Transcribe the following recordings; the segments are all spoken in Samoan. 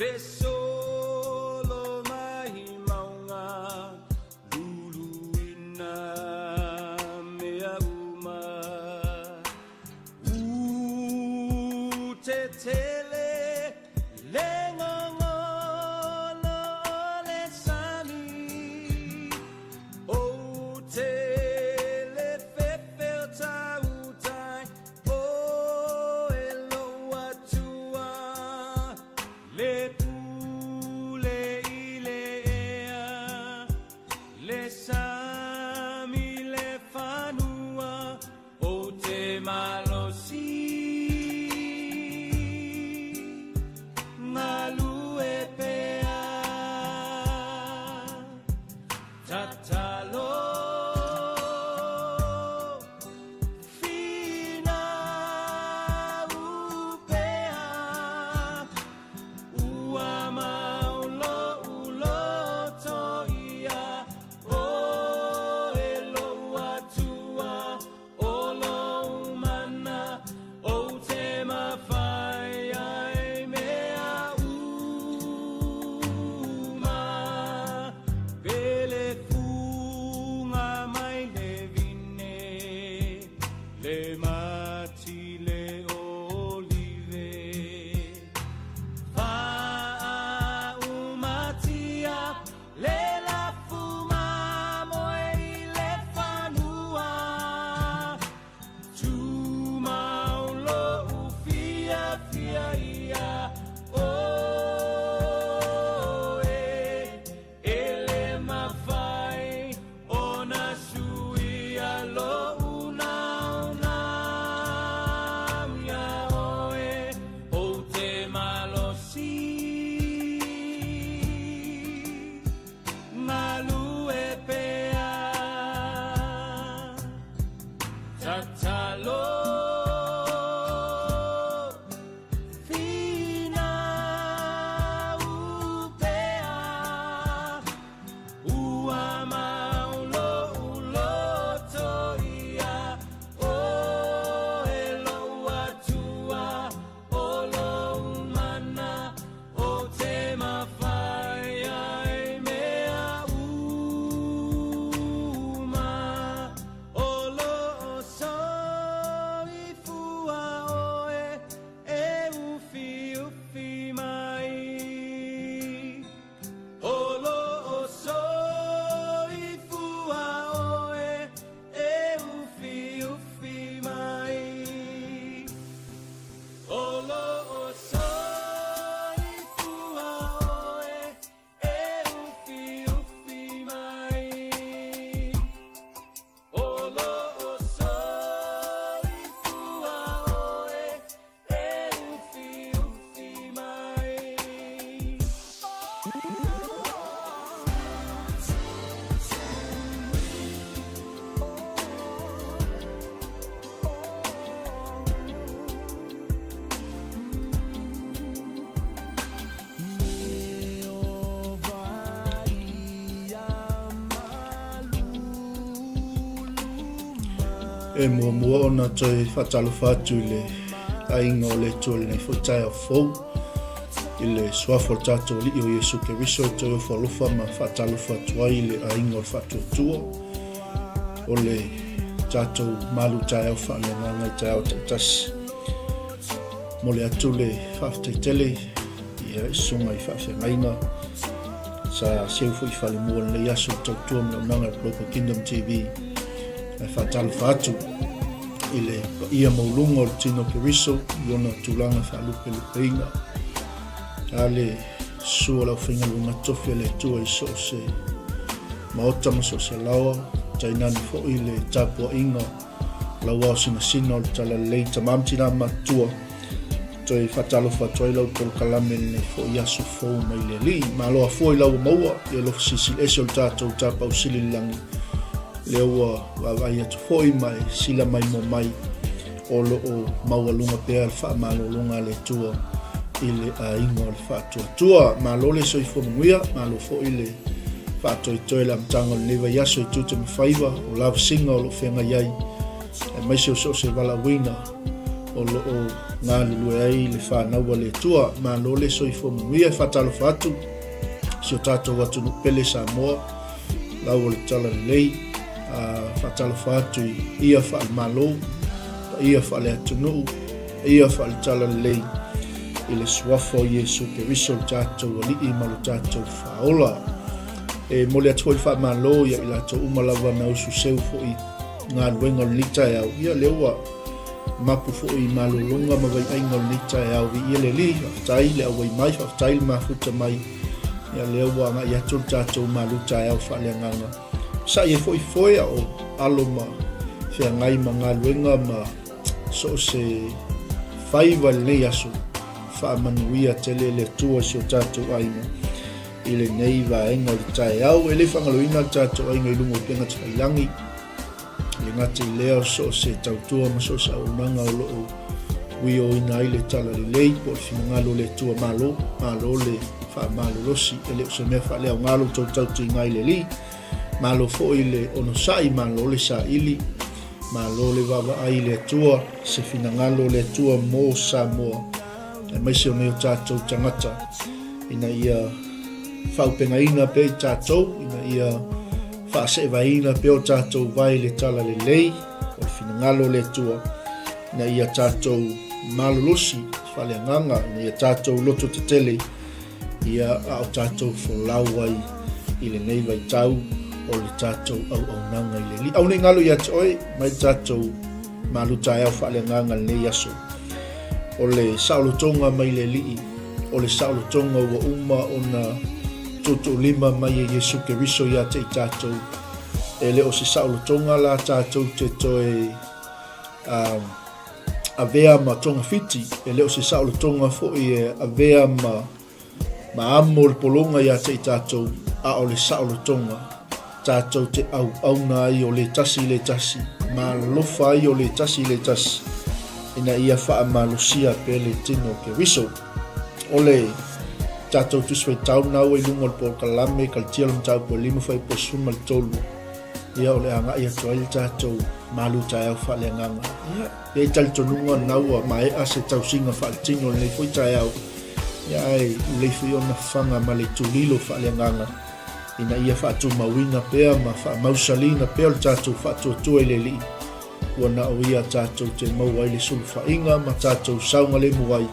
Fesolo mai mauga luluina mea uma. U tetele le gogolo o le sami, Ou te le fefe o tautai o e lou Atua, Le pule i le ea, le sami le fanua, Ou te malosi galue pea. Tatalo finau pea, Ua mau lo'u loto ia oe lou Atua, O lou mana, ou te mafai ai mea uma. Pele fuga mai le vine, le mati le olive. Faaumatia le lafu mamoe i le fanua. Tumau lou fiafia ia oe, E le mafai ona suia lou naunau iā oe, Ou te malosi galue pea. Tatalo finau pea, Ua mau lou loto ia oe lou Atua, O lou mana, ou te mafai ai mea uma. O loo soifua oe e ufiufi mai. O loo soifua oe e ufiufi mai. O loo soifua oe e ufiufi mai. O loo soifua oe e ufiufi mai. E muamua ona toe faatalofa atu i le aiga o le Atua i lenei foi taeao fou i le suafa o le tatou Alii o Iesu Keriso e toe ofo alofa ma faatalofa atu ai i le aiga o le faatuatua o le tatou malu taeao faaleagaga i taeao taitasi. Momoli atu le faafetai tele i susuga i faafeagaiga sa seu foi i falemua i lenei aso i tautua ma le auaunaga a le Global Kingdom TV. Ae faatalofa atu i le paia maualuga o le tino Keriso i ona tulaga faalupelupeina. A le susu o le aufaigaluega tofi a le Atua i so o se maota ma so o se laoa, tainane foi le tapuaiga lau ao sinasina o le Talalelei, tama ma tina matutua, toe faatalofa atu ai lau polokalame lenei foi aso fou mai le Alii. Malo afua i lau maua i alofa silisili ese o le tatou Tapaau Sili i le lagi, lea ua vaavaai atu foi ma e sila mai mo mai o lo o maualuga pea le faamalologa a le Atua i le aiga o le faatuatua. Malo le soifua manuia, malo foi le faatoetoe le amataga o lenei vaiaso i tiute ma faiva o lavasiga o lo o feagai ai, aemaise o so o se valaauina. O lo o galulue ai le fanau a le Atua. Malo le soifua manuia. E faatalofa atu si o tatou atunuu pele Samoa, lau o le Talalelei. Faatalofa atu i ia faale-Malo, paia faale-atunuu, paia faale-Talalelei i le suafa o Iesu Keriso lo tatou Alii ma lo tatou Faaola. E momoli atu foi le faamalo ia i latou uma lava na usu seu foi galuega o lenei taeao. Ia lea ua mapu foi i malologa ma vaiaiga o lenei taeao. Viia le Alii, faafetai le auai mai, faafetai le mafuta mai. Ia lea ua agai atu le tatou malu taeao faaleagaga. Sa'i ai foi foe a o alo ma feagai ma galuega ma so o se faiva i lenei aso. Faamanuia tele le Atua i si o tatou aiga i lenei vaega o le taeao. E le faagaloina le tatou aiga i luga o upega tafailagi. E le gata i lea o so o se tautua ma so o se auaunaga o lo o uioina ai le talalelei po o le finagalo o le Atua. Malo, malo le faamalolosi, e le o se mea faaleaoga lo outou tautiga i le Alii. Malo foi le onosai, malo le saili, malo le vaavaai i le Atua, se finagalo o le Atua mo Samoa, aemaise o nei o tatou tagata, ina ia faaaupegaina pea i tatou, ina ia Faaseevaina pea o tatou vae i le talalelei o le finagalo o le Atua, ina ia tatou malolosi faaleagaga, ina ia tatou loto tetele, ia a o tatou folau ai i lenei vaitau o le tatou auaunaga i le Alii. Aua ne i galo ia te oe mai le tatou malu taeao faaleagaga lenei aso. O le saolotoga mai le Alii, o le saolotoga ua uma ona tuutuulima mai e Iesu Keriso ia te i tatou. E le o se saolotoga la tatou te toe avea ma togafiti, e le o se saolotoga foi e avea ma Ma amo le pologa ia te i tatou, a o le saolotoga, tatou te auauna ai o le tasi i le tasi, ma alofa ai o le tasi i le tasi, ina ia faamalosia pea le tino o Keriso. O le tatou Tusi Faitau na ua i luga o le polokalame Kalatia le Mataupu e 5 fuaiupu 13, ia o le agai atu ai le tatou malu taeao faaleagaga. Ia, e i ai talitonuga na ua maea se tausiga faaletino i lenei foi taeao, Ia ae lelei foi ona faga ma le itulilo faaleagaga ina ia faatumauina pea ma faamausaliina pea o le tatou faatuatua i le Alii, ua na o Ia tatou te maua ai le sulufaiga ma tatou saogalemu ai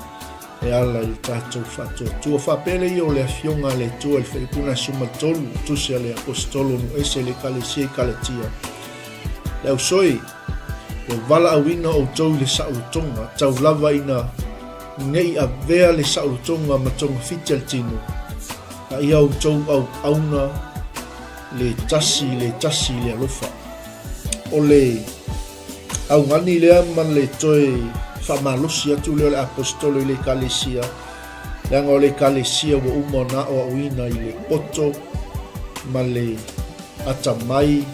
e ala i le tatou faatuatua. Faapea lea o le Afioga a le Atua i le Fuaiupu 13, Tusi a le Aposetolo Nuuese i le Ekalesia i Kalatia. Le ausoe, ua valaauina outou i le saolotoga, tau lava ina ne i avea le saolotoga ma togafiti a le tino, a ia outou auauna le tasi i le tasi i le alofa. O le augani lea ma le toe faamalosi atu lea o le Aposetolo i le Ekalesia, leaga o le Ekalesia ua uma ona aoaoina i le poto ma le atamai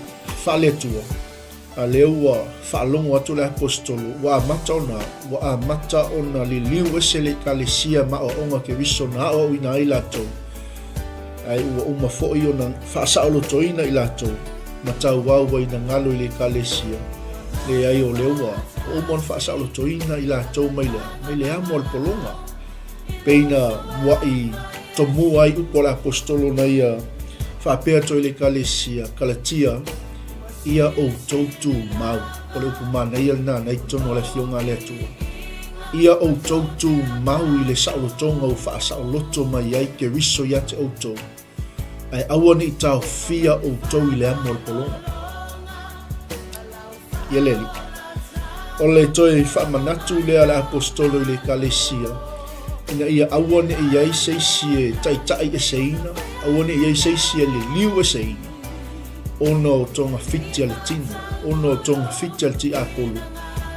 faale-Atua, A lea ua faalogo atu le Aposetolo, ua amata ona, ua amata ona liliu ese le Ekalesia ma aoaoga Keriso na aoaoina ai latou, ae ua uma foi ona faasaolotoina i latou ma tauau ai na galo i le Ekalesia. Leai, o lea ua uma ona faasaolotoina i latou mai le, mai le amo a le pologa, pei na muaʻi tomua ai upu a le Aposetolo na ia faapea atu ai le Ekalesia Kalatia, Ia outou tumau. O le upu manaia lena na i totonu o le Afioga a le Atua. Ia outou tumau i le saolotoga ua faasaoloto mai ai Keriso ia te outou, ae aua ne i taofia outou i le amo o le pologa. Ia le Alii. O le toe faamanatu lea a le Aposetolo i le Ekalesia, ina ia aua ne i i ai se isi e taitaiʻeseina, aua ne i i ai se isi e liliueseina, ona o togafiti a le tino, ona o togafiti a le tiapolo,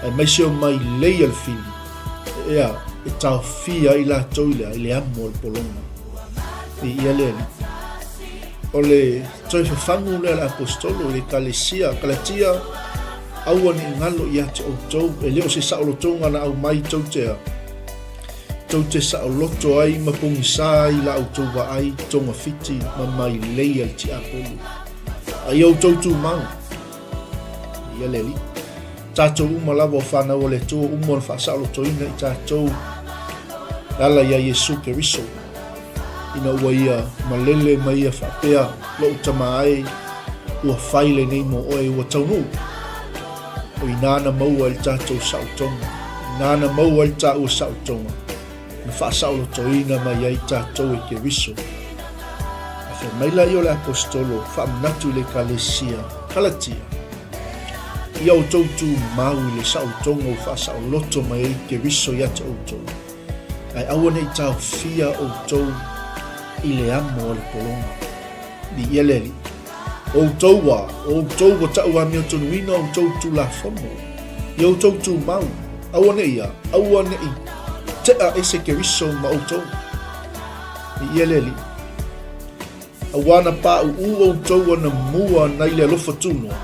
aemaise o mailei a le fili, ea, e taofia ai latou i le, i le amo o le pologa. Viia le Alii. O le toe fafagu lea a le Aposetolo i le Ekalesia, Kalatia, aua ne i galo ia te outou, e le o se saolotoga na aumai tou te a, tou te saoloto ai ma pogisa ai la outou vaai togafiti ma mailei a le tiapolo. A ia outou tumau, ia le Alii. Tatou uma lava o fanau a le Atua ua uma ona faasaolotoina i tatou e ala iā Iesu Keriso, ina ua Ia malele ma Ia faapea, Lou tama e, ua fai lenei mo oe, ua taunuu. O i ina na maua ai le tatou saolotoga, o i ina na maua ai le taua saolotoga, na faasaolotoina mai ai tatou e Keriso. A fai mai laia o le Aposetolo, faamanatu i le Ekalesia, Kalatia, Ia outou tumau i le saolotoga ua faasaoloto mai ai Keriso ia te outou, ae aua ne i taofia outou i le amo a le pologa. Viia le Alii. O outou ua, o outou ua tau amiotonuina outou Tulafono, ia outou tumau, aua ne i a, aua ne i tea ese Keriso ma outou. Viia le Alii. Aua na paʻuʻu outou ana mua nai le alofa tunoa,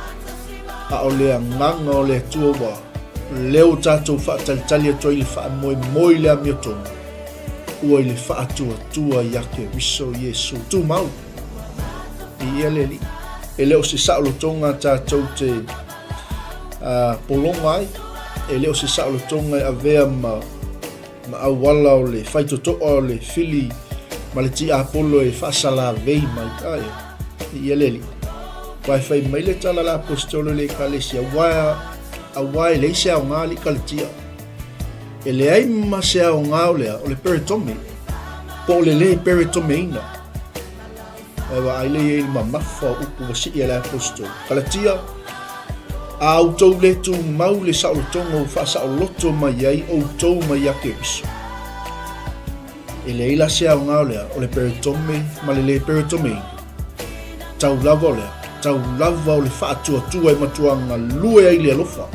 a o le agaga o le Atua ua leo tatou faatalitali atu ai i le faamoemoe i le amiotonu, ua i le faatuatua ia Keriso Iesu. Tumau! Viia le Alii. E le o se saolotoga tatou te pologa ai, e le o se saolotoga e avea ma ma auala o le faitotoa o le fili ma le tiapolo e faasalavei mai. Ae, ia le Alii. Aua e fai mai le tala a le Aposetolo i le Ekalesia, aua, aua e leai se aoga le Ekaletia. E leai ma se aoga o lea, o le peretome, po o le lē peretomeina. Ae vaai lea i ai le mamafa o upu ua sii e le Aposetolo. Kalatia, a outou le tumau le saolotoga ua faasaoloto mai ai outou mai ia Keriso. E leai la se aoga o lea, o le peretome ma le lē peretomeina. Tau lava o lea, tau lava o le faatuatua e matua galue ai le alofa,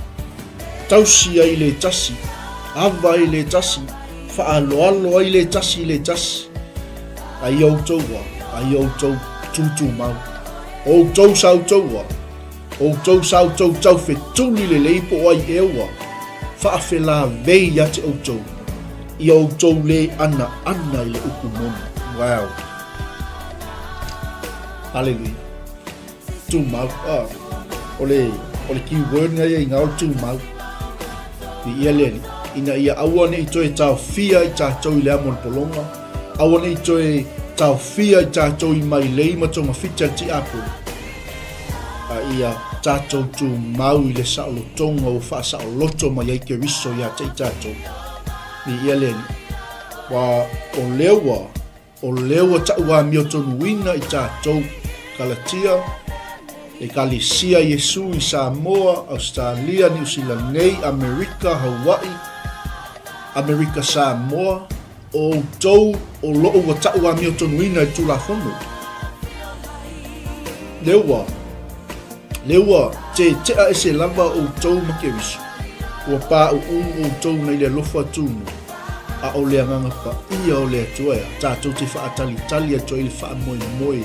tausi ai le tasi, ava ai le tasi, faaaloalo ai le tasi i le tasi. A ia outou ua, a ia outou tūtūmau. O outou sa outou ua, o outou sa outou taufetuli lelei po o ai ea ua faafelavei ia te outou, ia outou lē anaana i le upu moni. Wow. Hallelujah. Tumau. Ah, o le, o le key word nga ia inga o le tumau. Viia le Alii, ina ia aua ne i toe taofia i tatou i le amo o le pologa, aua ne i toe taofia i tatou i mailei ma togafiti a le tiapolo, a ia tatou tumau i le saolotoga ua faasaoloto mai ai Keriso ia te i tatou. Viia le Alii. Ua o lea ua O lea ua tau amiotonuina i tatou, Kalatia, Ekalesia Iesu i Samoa, Ausetalia, Niu Sila nei, Amerika, Hawaii, Amerika Samoa, o outou o loo ua tau amiotonuina i Tulafono. Lea ua. Lea ua tetea ese lava outou ma Keriso, ua paʻuʻu outou nei le alofa tumu, a o le Agaga Paia o le Atua ea, tatou te faatalitali atu ai i le faamoemoe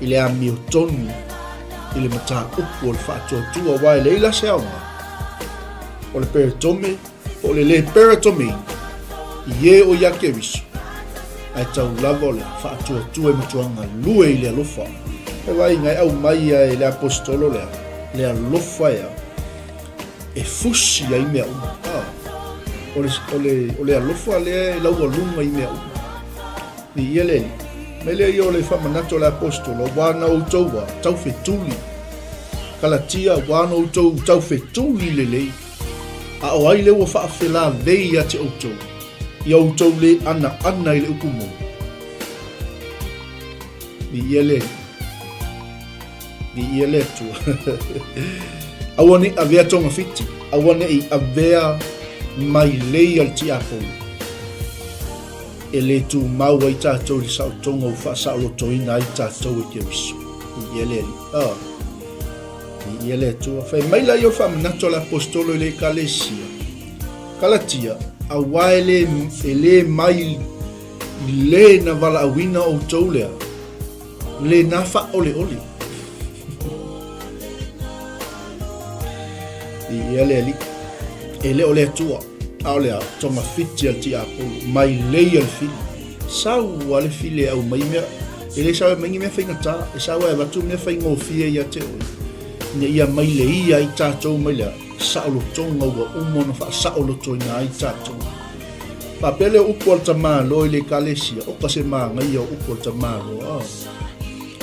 i le amiotonu i le mataupu o le faatuatua, aua e leai la se aoga o le peretome Po o le lē peretome i ē o ia Keriso, ae tau lava o le faatuatua e matua galue i le alofa. E vaaiga e aumai ia e le Aposetolo lea, le alofa ea e fusi ai mea uma. Ah, o le, o le, o le alofa lea e laualuga i mea uma. Viia le Alii. Mai lea ia o le faamanatu a le Aposetolo, aua na outou a taufetuli. Kalatia, aua na outou taufetuli lelei. A o ai lea ua faafelavei ia te outou, ia outou lē anaana i le upu moni? Viia le Alii. Viia le Atua. Aua ne i avea togafiti, aua ne i avea mailei a le tiapolo e lē tumau ai tatou i le saolotoga ua faasaolotoina ai tatou e Keriso. Viia le Alii. Ah. Viia le Atua. Fai mai la ia o le faamanatu a le Aposetolo i le Ekalesia, Kalatia, aua e lē, e lē mai i lē na valaauina outou lea, lena faaoleole. Viia le Alii. E le o le Atua, a o le a, togafiti a le tiapolo, mailei a le fili. Sau a le fili e aumai mea, e le sau e aumai ni mea faigata, e sau a e avatu mea faigofie ia te oe. Ina ia maileia ai tatou mai le saolotoga ua uma ona faasaolotoina ai tatou. Faapea lea o upu a le tamaloa i le Ekalesia, oka se manaia o upu a le tamaloa. Oh.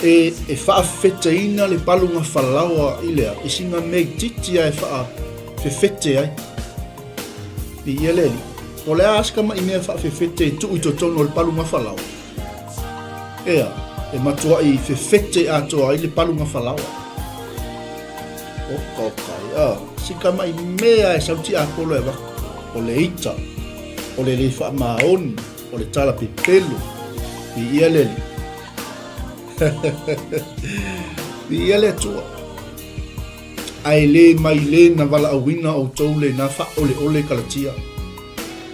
E, e faafefeteina le paluga falaoa i lea, i sina mea itiiti a e faafefete ai. Viia le Alii. O le a se tama'i mea faafefete e tuu i totonu o le paluga falaoa? Ea, e matua'i fefete atoa ai le paluga falaoa. Oka oka ai, a, si tama'i mea e sau tiapolo e avatu, o le ita, o le le faamaoni, o le tala pepelo. Viia le Alii. Viia le Atua. Ae le mai le na valaauina outou le na faaoleole Kalatia.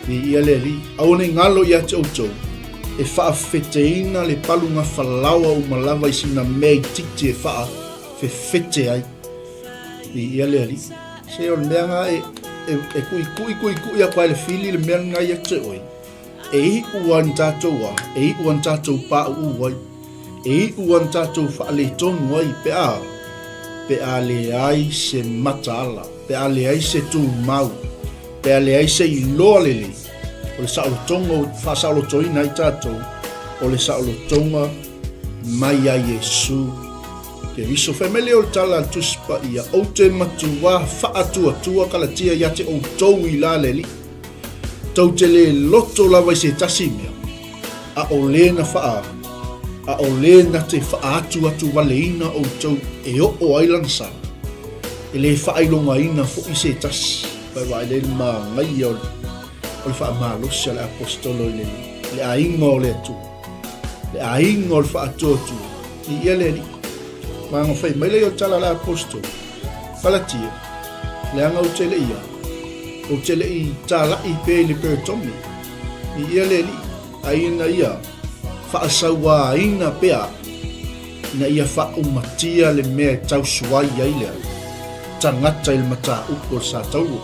Viia le Alii. Aua ne i galo ia te outou, e faafefeteina le paluga falaoa uma lava i sina mea itiiti e faafefete ai. Viia le Alii. Se o le mea na e, e, e kuikui kuikui atu ai le fili le mea lena ia te oe. E iu a ni tatou a, e iu a ni tatou pauu ai. E iu a ni tatou faaletonu ai pe a, pe a leai se mataala, pe a leai se tumau, pe a leai se iloa lelei o le saolotoga ua faasaolotoina ai tatou, o le saolotoga mai ia Iesu Keriso. Fai mai lea o le tala a le Tusi Paia, Ou te matuā faatuatua Kalatia ia te outou i la le Alii. Tou te le loto lava i se tasi mea, a o le na faa, a o le na te faaatuatuwaleina outou e oo ai lana sa, e le faailogaina foʻi se tasi. Vae vaai lea i le manaia o le, o le faamalosi a le aposetolo i le, le aiga o le Atua, le aiga o le faatuatua. Viia le Alii. Maga fai mai lea o le tala a le aposetolo, Kalatia, leaga ou te le i a, ou te le i tālaʻi pea i le peretome, i ia le alii, a ina ia faasauāina pea ina ia faaumatia le mea e tausuai ai le tagata i le mataupu o le satauro.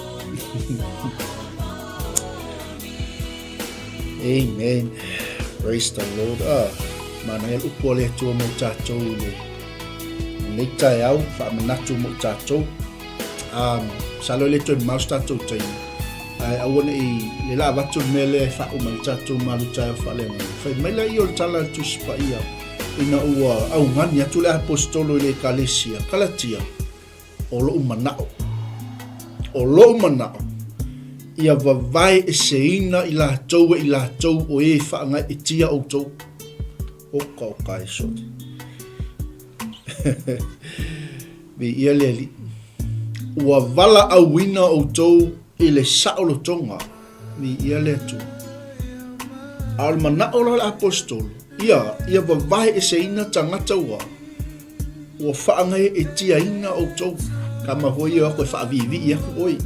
Amen. Praise the Lord. Ah, manaia le upu a le Atua mo tatou i le lenei taeao, faamanatu mo tatou. Um, masalo e le toe mamao se tatou taimi. Ae aua ne i le la avatu le mea lea e faauma i tatou malu taeao faaleagaga. Fai mai laia o le tala a le Tusi Paia ina ua augani atu le aposetolo i le Ekalesia, Kalatia, o loʻu manaʻo, o loʻu manaʻo, ia vavae eseina i latou e i latou o e faagaeetia ʻoutou. Oka oka e sole. Viia le Alii. Ua valaauina ʻoutou i le saolotoga. Viia le Atua. A o le manaʻo la o le aposetolo, ia, ia vavae eseina tagata ua Ua faagaeetiaina outou. Kama foi e o atu e faaviivii aku ʻoe.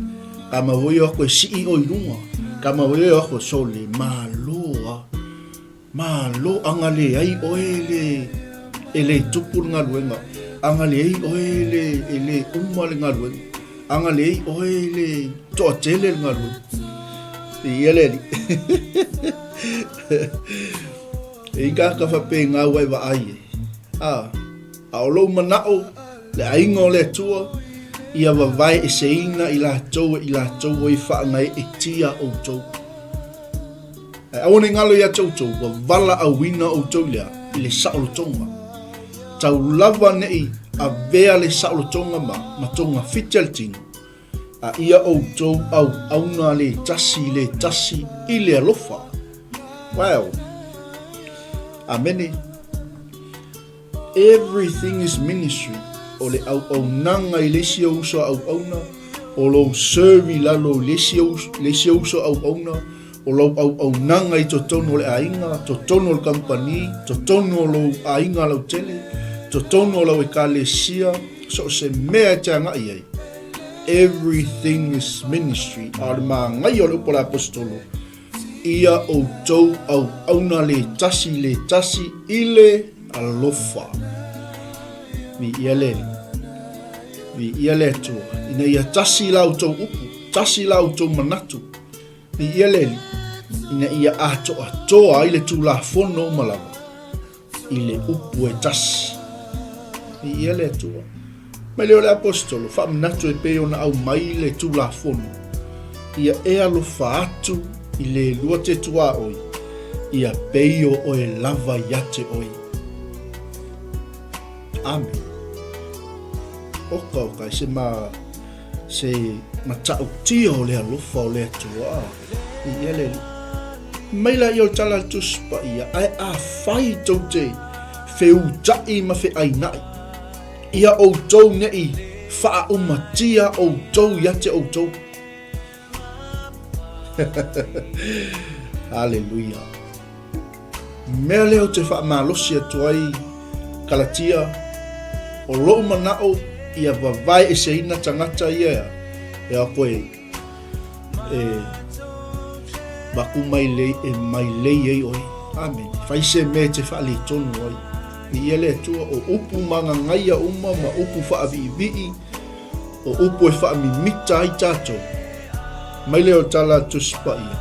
Kama foi e o atu e sii ʻoe i luga. Kama foi e o atu, sole, malo a. Malo, a na leai ʻoe e le, e le tupu le galuega. A na leai ʻoe e le, e le uma le galuega. A na leai ʻoe e le toatele le galuega. Viia le Alii. E i kāka faapena ua e vaai ai. A, a o lou manaʻo, le aiga o le Atua, ia vavae eseina i latou e i latou ai faagaeetia outou. Ae aua ne i galo ia te outou, ua valaauina outou i le a? I le saolotoga. Tau lava ne i avea le saolotoga ma, ma togafiti a le tino, a ia outou auauna le tasi i le tasi i le alofa. Wow. Amene. Everything is ministry. O le auaunaga i le isi ou uso auauna, o lou serve i lalo i le isi ou, le isi ou uso auauna, o lou auaunaga i totonu o le aiga, totonu o le kamupani, totonu o lou aiga lautele, totonu o lau ekalesia, so o se mea e te agai ai. Everything is ministry. A o le māngaia o le upu a le aposetolo, ia outou auauna le tasi le tasi i le alofa. Viia le Alii. Viia le Atua. Ina ia tasi la outou upu, tasi la outou manatu. Viia le Alii, ina ia atoatoa ai le Tulafono uma lava i le upu e tasi. Viia le Atua. Mai lea o le Aposetolo, faamanatu e pei ona aumai le Tulafono, ia e alofa atu i le lua te tuaoi, ia pei o oe lava ia te oe. Amene. Oka oka, e se ma se matautia o le alofa o le Atua. I ia le mai la ia o tala le Tusi Paia, ae afai tou te feutaʻi ma feʻainaʻi, ia outou neʻi faaʻumatia outou ia te outou. Haleluia. Mea lea ou te faamalosi atu ai Kalatia, o loʻu manaʻo ia vavae eseina tagata ia e a koe e vaku mai lei e mai lei ai oe. Amen. Fai se mea e te faaletonu ai. I ia le Atua o upu magagaia uma ma upu faaviivii, o upu e faamimita ai tatou. Mai lea o tala a Tusi Paia,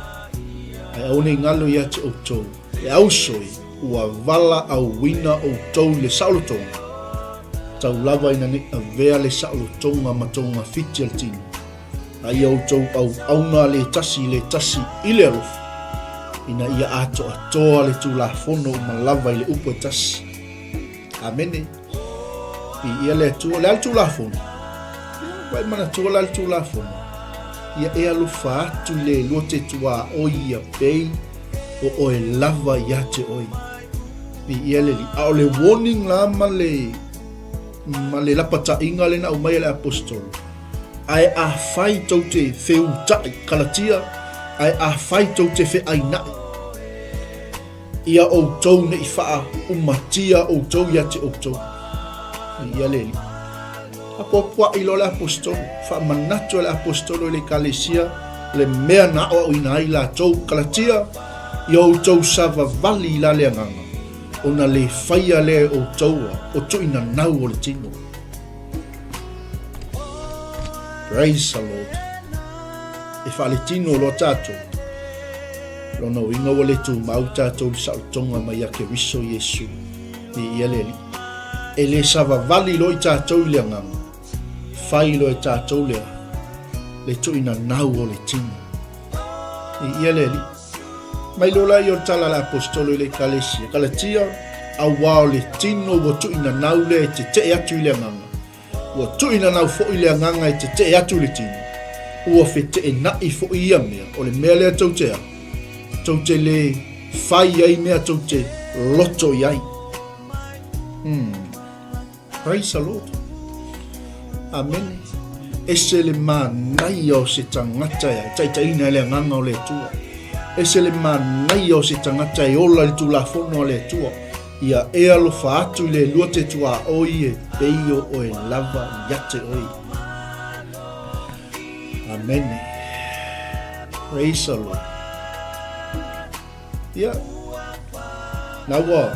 Ae aua ne i galo ia te outou, e auso i, ua valaauina outou i le saolotoga, tau lava ina ne i avea le saolotoga ma touga fiti a le tino, a ia outou auauna le tasi i le tasi i le alofa, ina ia atoatoa le Tulafono uma lava i le upu e tasi. Amene. Viia le Atua. O le a le Tulafono? Ia, ua e manatua la le Tulafono. Ia e alofa atu i le lua te tuaoi ia pei o oe lava ia te oe. Viia le Alii. A o le warning la ma le, ma le lapataiga lea na aumai e le Aposetolo, ae afai tou te feutaʻi, Kalatia, ae afai tou te feʻainaʻi, ia outou ne i faaumatia outou ia te outou. Ia le Alii. Apoapoaʻi loa le Aposetolo, faamanatu e le Aposetolo i le Ekalesia le mea na aoaoina ai latou, Kalatia, ia outou savavali i la le agaga, ona le faia lea e outou o tuuinanau o le tino. Praise the Lord. E faaletino loa tatou. Lona uiga ua le tumau tatou i le saolotoga mai ia Keriso Iesu. Viia le Alii. E le savavali loa i tatou i le agaga, fai loa e tatou lea le tuuinanau o le tino. Viia le Alii. Mai loa laia o le tala a le Aposetolo i le Ekalesia, Kalatia, auā o le tino ua tuuinanau lea e tetee atu i le agaga, Ua tuuinanau foi le agaga e tetee atu i le tino, ua feteenai foi ia mea, o le mea lea tou te a, tou te lē fai ai mea tou te loto i ai. Hmm. Praise the Lord. Amene. Ese le manaia o se tagata e taitaiina e le agaga o le Atua. Ese le manaia o se tagata e ola i le Tulafono a le Atua. Ia e alofa atu i le lua te tuaoi e pei o oe lava ia te oe. Amene. Praise the Lord. Ia, na ua,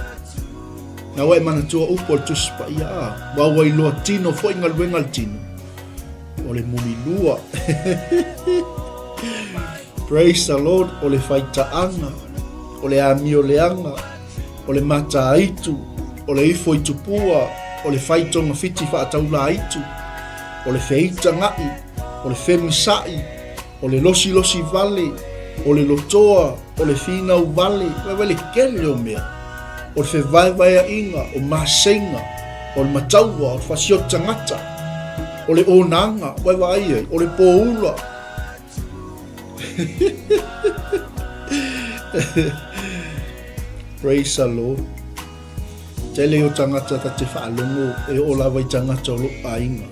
na ua e manatua upu o le Tusi Paia, a, ua ua iloa tino foi galuega le tino. O le mulilua. Praise the Lord, o le faitaaga, o le amioleaga, o le mataaitu, o le ifo i tupua, o le fai togafiti faataulāitu, o le feitagaʻi, o le femisaʻi, o le losilosi vale, o le lotoa, o le finau vale, vaevae le tele o mea, o le fevaevaeaʻiga, o maseiga, o le mataua, o le fasioti tagata, o le onaga, vaevaai ai, o le pōula. Praise the Lord. Tele o tagata ta te faalogo e oo lava i tagata o lou aiga.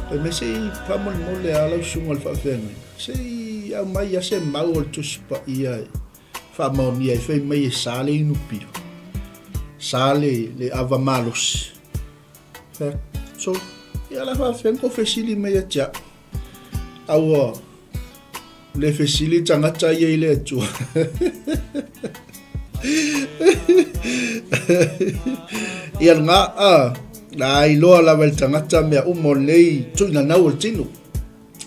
Fai mai se i faamolemole a lau susuga i le faafeagaiga. Se i aumai a se mau o le Tusi Paia e faamaonia ai. Fai mai e sa le inupia. Sa le, le ava malosi. Fai atu, so, ia la faafeagaiga ko fesili mai ia te au. Aua, le fesili tagata ia i le Atua. Ia lena, a, na iloa lava e le tagata mea uma o lenei tuuinanau o le tino.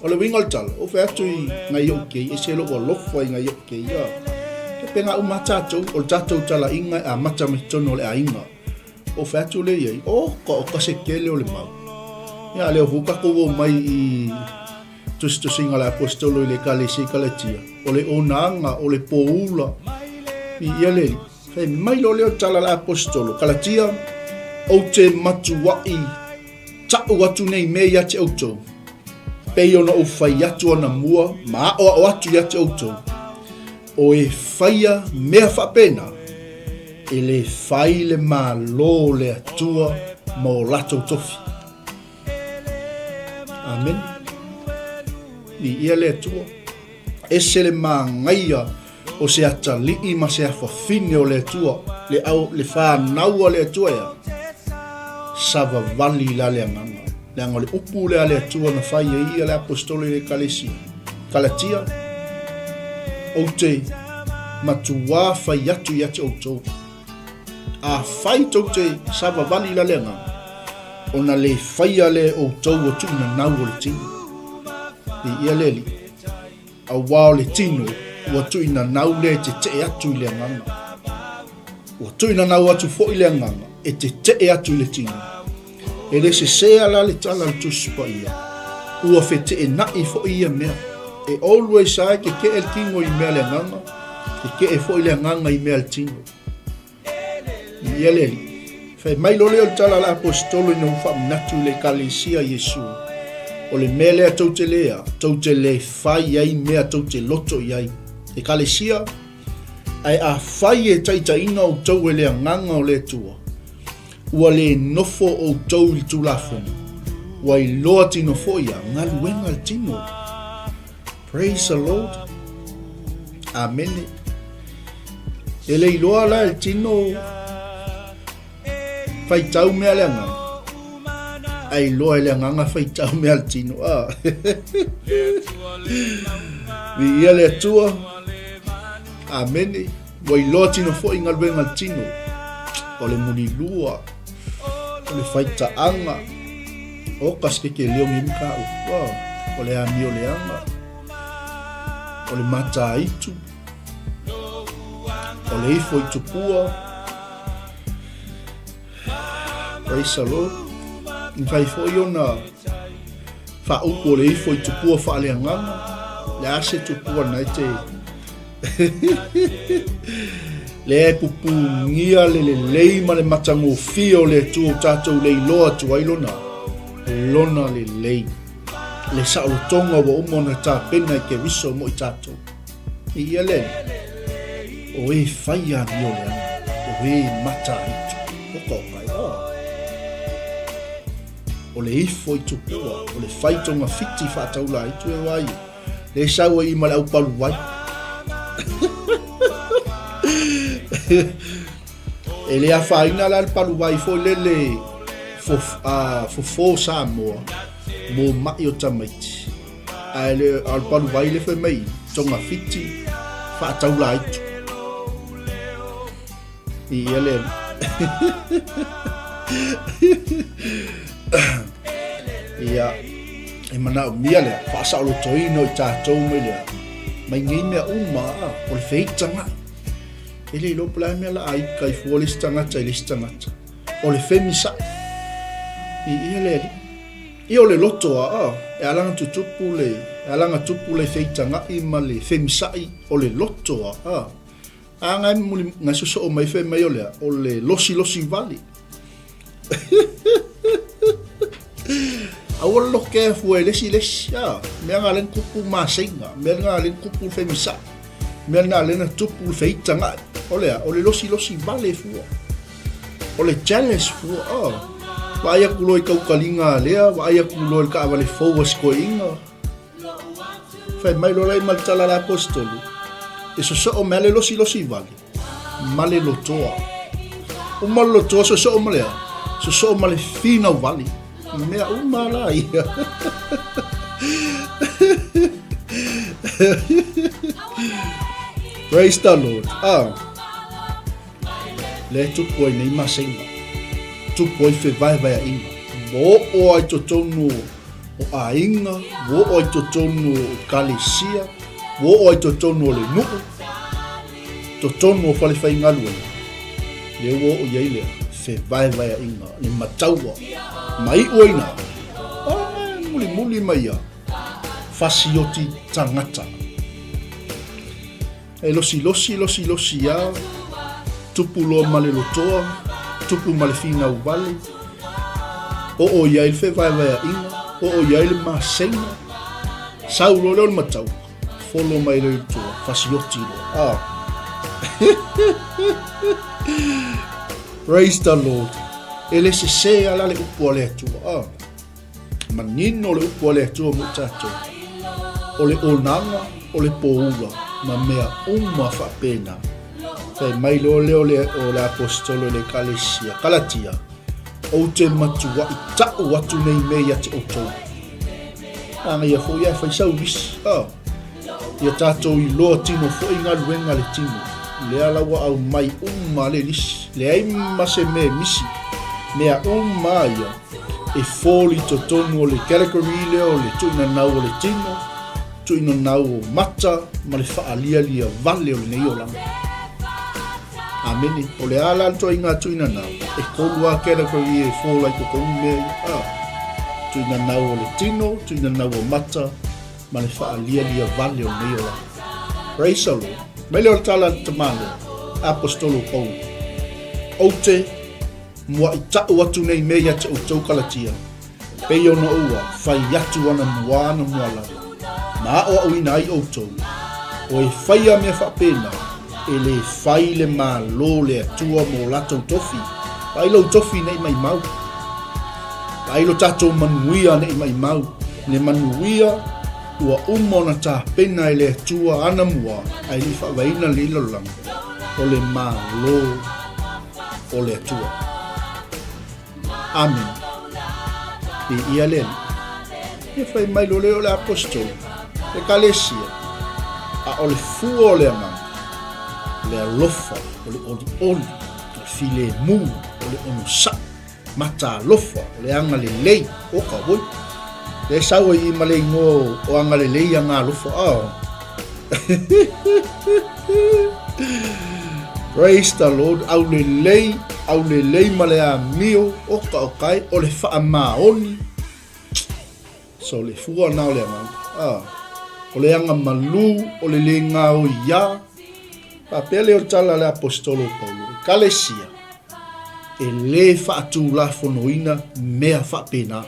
O le uiga o le tala, ou fai atu i ngai ou kei, ese lou alofa i ngai ou kei, a. E pēnā uma lava tatou, o le tatou talaiga e amata mai totonu o le aiga. Ou fai atu lea i ai, o, ka o ka se tele o le mau. Ia, lea foi tatou omai i tusitusiga a le Aposetolo i le Ekalesia i Kalatia, o le onaga, o le poula, viia le Alii. Fai mai loa lea o le tala a le Aposetolo, Kalatia, ou te matuai ta'u atu nei mea ia te outou, pei ona ou fai atu anamua ma aʻoaʻo atu ia te outou, o e faia mea faapena, e lē fai le Malo o le Atua ma o latou tofi. Amene. Viia le Atua. Ese le māgaia o se atalii ma se afafine o le Atua, le, au, le whānau a le Atua ea, savavali la le agaga. Leaga o le upu lea a le Atua na fai ai ia le apostolo i le Ekalesia. Kalatia, ou te matuā fai atu ia te outou. Afai tou te savavali la le agaga, ona le faia lea e outou o tuunanau o le tino. Viia le Alii. Auā o le tino ua tuuinanau lea e tetee atu i le agaga. Ua tuuinanau atu foi le agaga e tetee atu i le tino. E le sesē la le tala a le Tusi Paia, ua feteenai foi ia mea. E always lava e keke'e le tino i mea a le agaga, keke'e foi le agaga i mea a le tino. Ia le Alii. Fai mai loa lea o le tala a le Aposetolo ina ua faamanatu i le Ekalesia a Iesu, O le mea lea tou te le a, tou te le fai ai mea tou te loto i ai. Ekalesia, ae afai e taitaiina outou e le Agaga o le Atua, ua le nofo outou i le Tulafono, ua iloa tino foi ia galuega a le tino. Praise the Lord. Amene. E le iloa la e le tino faitau mea le agaga. Ae iloa e le agaga faitau mea le tino. Ah. Viia le Atua. Amene. Ua iloa tino foi galuega le tino. O le mulilua. O le faitaaga. O ka se ke leo ngi ka u. O le amio leaga. O le mataitu. O le ifo i tupua. Praise the Lord. Mafai foi ona faaupu o le ifo i tupua faaleagaga. Le a se tupua na e te Lea e pupugia le lelei ma le matagofie o le Atua o tatou le iloa atu ai lona, lona lelei. Le saolotoga ua uma ona tapena i Keriso mo i tatou. I ia le o e whai a mio le ana, o e mata aitu. Oka oka e, oh. O le ifo i tupua, o le whai tonga fiti whaataula aitu e wai. Le sau ai ma le au palu vai. E le afaina la le palu vai foi lele fofo Samoa mo ma'i o tamaiti. Ae le o le palu vai le fai mai tonga fiti faataula aitu. I ia le Ia, e manaomia lea, faasaolotoina o i tatou mai lea, mai nei mea uma, o le feitaga'i. E le iloa po o le a le mea la a ika i fua le isi tagata i le isi tagata. O le femisa'i. I ia le alii. Ia o le loto a, e ala ona tutupu le, e ala ona tupu le feitaga'i ma le femisa'i o le loto a. A ngai muli ngai sosoo mai fai mai o lea, o le losilosi vale. Aua le loke e fua i le isi i le isi, a, mea na lena tupu maseiga, mea na lena tupu le femisa'i, mea na lena tupu le feitaga'i. O lea, o le losilosi vale fua. O le jealous fua, a. Vaai atu loa i taukaliga a lea, vaai atu loa i le taavale fou a si toeaina. Fai mai loa la i ma le tala a le Aposetolo, e sosoo mai le losilosi vale ma le lotoa. Uma le lotoa sosoo ma le a? Sosoo ma le finau vale. Mea uma la ia. Praise the Lord. Ah. Lea e tupu ai nei maseiga. Tupu ai fevaevaeaiga. Ua oo ai totonu o aiga, ua oo ai totonu o ekalesia, ua oo ai totonu o le nuu, totonu o falefaigaluega. Lea ua oo i ai lea fevaevaeaiga, le mataua, ma iu ai i ina. Mulimuli mai ia, fasioti tagata. E losilosi, losilosi a, tupu loa ma le lotoa, tupu ma le finau vale, oo i ai le fevaevaeaʻiga, oo i ai le masega, sau loa lea o le matau, folo mai lea i tua, fasioti loa. Ah. Praise the Lord. E le sesē ala le upu a le Atua. Ah. Manino le upu a le Atua mo tatou. O le onaga, o le poula, ma mea uma faapena. Fai mai loa lea o le, o le aposetolo i le ekalesia, Kalatia, ou te matuaʻi taʻu atu nei mea ia te ʻoutou. Manaia foi ae fai sau lisi. Oh. Ia tatou iloa tino foi galuega a le tino. Lea la ua aumai uma le lisi. Leai ma se mea e misi. Mea uma ia e fall i totonu o le category lea o le tuuinanau o le tino, tuuinanau o mata ma le faalialia vale o lenei olaga. Amene. O le a la le ituaiga tuuinanau? E kolu lava category e fall ai totonu mea ia. Ah. Tuuinanau o le tino, tuuinanau o mata ma le faalialia vale o lenei olaga. Praise the Lord. Mai lea o le tala a le tamaloa, Apostolo Paulo. Ou te muaʻi taʻu atu nei mea ia te ʻoutou Kalatia, pei ona ua fai atu ana mua ana mua lava, ma aʻoaʻoina ai ʻoutou, o e faia mea faapena, e lē fai le Malo le Atua mo latou tofi, vaai lou tofi nei maʻimau, vaai lo tatou manuia nei maʻimau, le manuia ua uma ona tapena e le Atua ana mua ae le i faavaeina lenei lalolagi, o le Malo o le Atua. Amene. Viia le Alii. Ia fai mai loa lea o le aposetolo, Ekalesia, a o le fua o le Agaga, o le alofa, o le olioli, o le filemu, o le onosai, mata alofa, o le agalelei, o ka oi. Lea e sau ai i ma le igoa o agalelei agalofa. Oh. Praise the Lord, aulelei, aulelei ma le amio o ka o kai, o le faamaoni. So le fua na o le agaga. Ah, o le aga malu, o le le gaoi ia. Faapea lea o le tala a le aposetolo o Paulo, Ekalesia, e lē faatulafonoina mea faapena.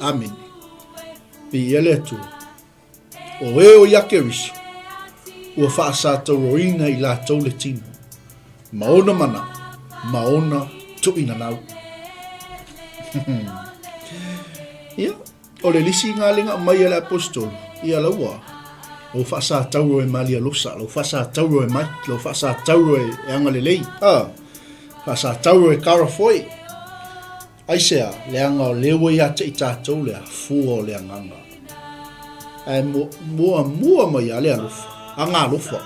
Amene. Viia le Atua. O e o ia Keriso, ua faasatauroina i latou le tino, ma ona mana, ma ona tuuinanau. Ia, o le lisi galega mai a le aposetolo, ia laua, lau faasatauro e Malialosa, lau faasatauro e Mike, lau faasatauro e Agalelei, ah, faasatauro e Cara foi. Aisea, leaga o lea ua ia te i tatou le afua o le agaga. Ae muamua mai a le alofa, aga alofa.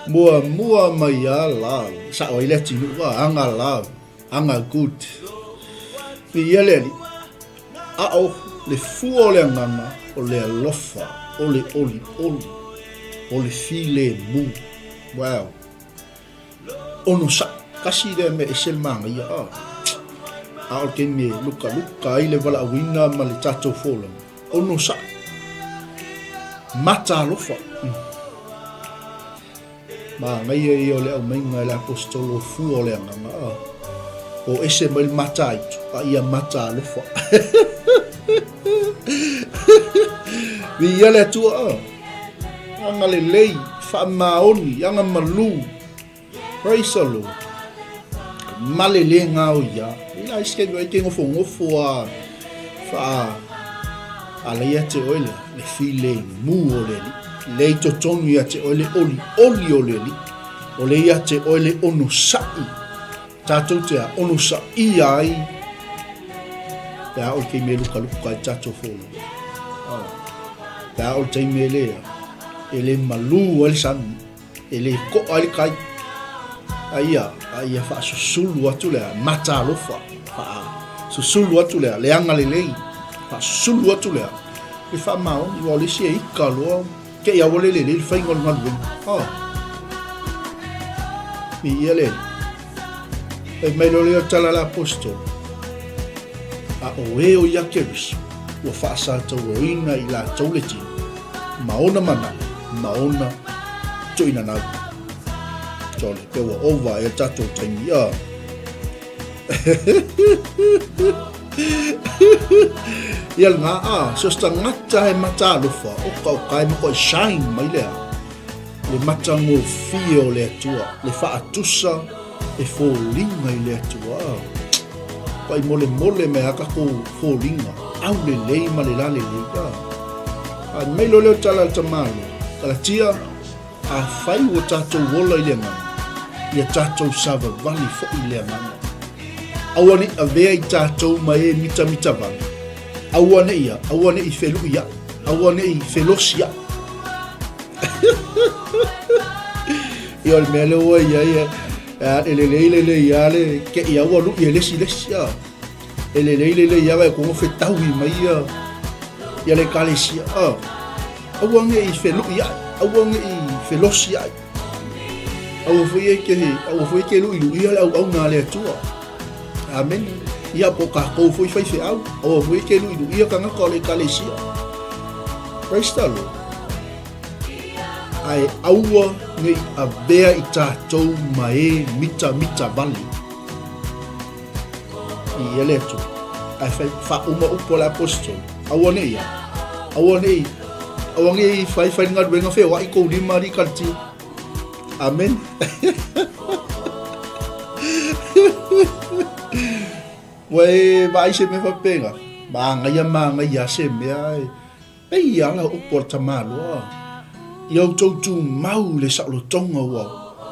Muamua mai a love. Sao ai le atinuu a, aga love, aga good. Viia le Alii. A o le fua o le agaga, o le alofa, o le olioli, o le filemu. Wow. Onosai, tasi lea mea ese le manaia a. A o le taimi e lukaluka ai le valaauina ma le tatou folauga, onosai. Mata alofa. Manaia ia o le aumaiga e le aposetolo o fua o le agaga a. O ese mai le mata aitu, a ia mata alofa. Viia le Atua a. Agalelei, faamaoni, agamalu. Praise the Lord. Male le ngao ia. I la iske ai te ngofo ngofo a wha a leia te oe le, le file mu o le li. Le i totonu ia te oe le oli oli o le li. O le ia te oe le ono sa'i. Tātou te a ono sa'i ai. Pe a o le teime luka luka i tātou fōlo. Oh. Pe a o le teime lea. E le malū ai le sami. E le koʻa ai le kai. A ia, a ia faasusulu atu lea, mata alofa. Faasusulu atu lea, le agalelei. Faasusulu atu lea. Le faamaoni, ua o le isi e ika loa. Te i aua le lelei le faiga o le galuega. Oh. Viia le Alii. Fai mai loa lea o tala a le Aposetolo, A o e o ia Keriso, ua faasatauaina i latou le tino, ma ona manao, ma ona tuinanau. Sole, pe ua ova e tatou taimi, a. Ia lena, a, so se tagata e matalofa, oka oka e makuai shine mai lea. Le matagofie o le Atua, le faatusa e foliga i le Atua. Pai molemole mai a tatou foliga, au lelei ma le lalelei. A mai loa lea o tala a le tamaloa, Kalatia, afai ua tatou ola i le agaga, ia tatou savavali foi i le agaga. Aua ne i avea i tatou ma e mitamitavale, aua ne i a, aua ne i feluiaʻi, aua ne i felosiaʻi. Ia o le mea lea ua i ai, e lelei lelei lava le te i a ua lui e le isi le isi a. E lelei lelei lava e kogo fetaui mai ia ia le ekalesia a. Aua ne i feluʻi aʻe, aua ne i felosi aʻe. Aua foi e ke aua foi e ke luʻiluʻia le auauna a le Atua. Amene. Ia po o kākou foi faifeau, aua foi e ke luʻiluʻia tagata o le ekalesia. Praise the Lord. Ae aua ne i avea i tātou ma e mitamita wale. I ia le Atua. Ae fai, faauma upu a le apostolo. Aua ne i a. Aua ne i, aua ne i fai fai galuega feoai kou lima alii Kalatia. Amen. Ua e vaai se mea faapena. Manaia manaia se mea e. Pei ala upu a le tamaloa. Ia outou tumau i le saolotoga ua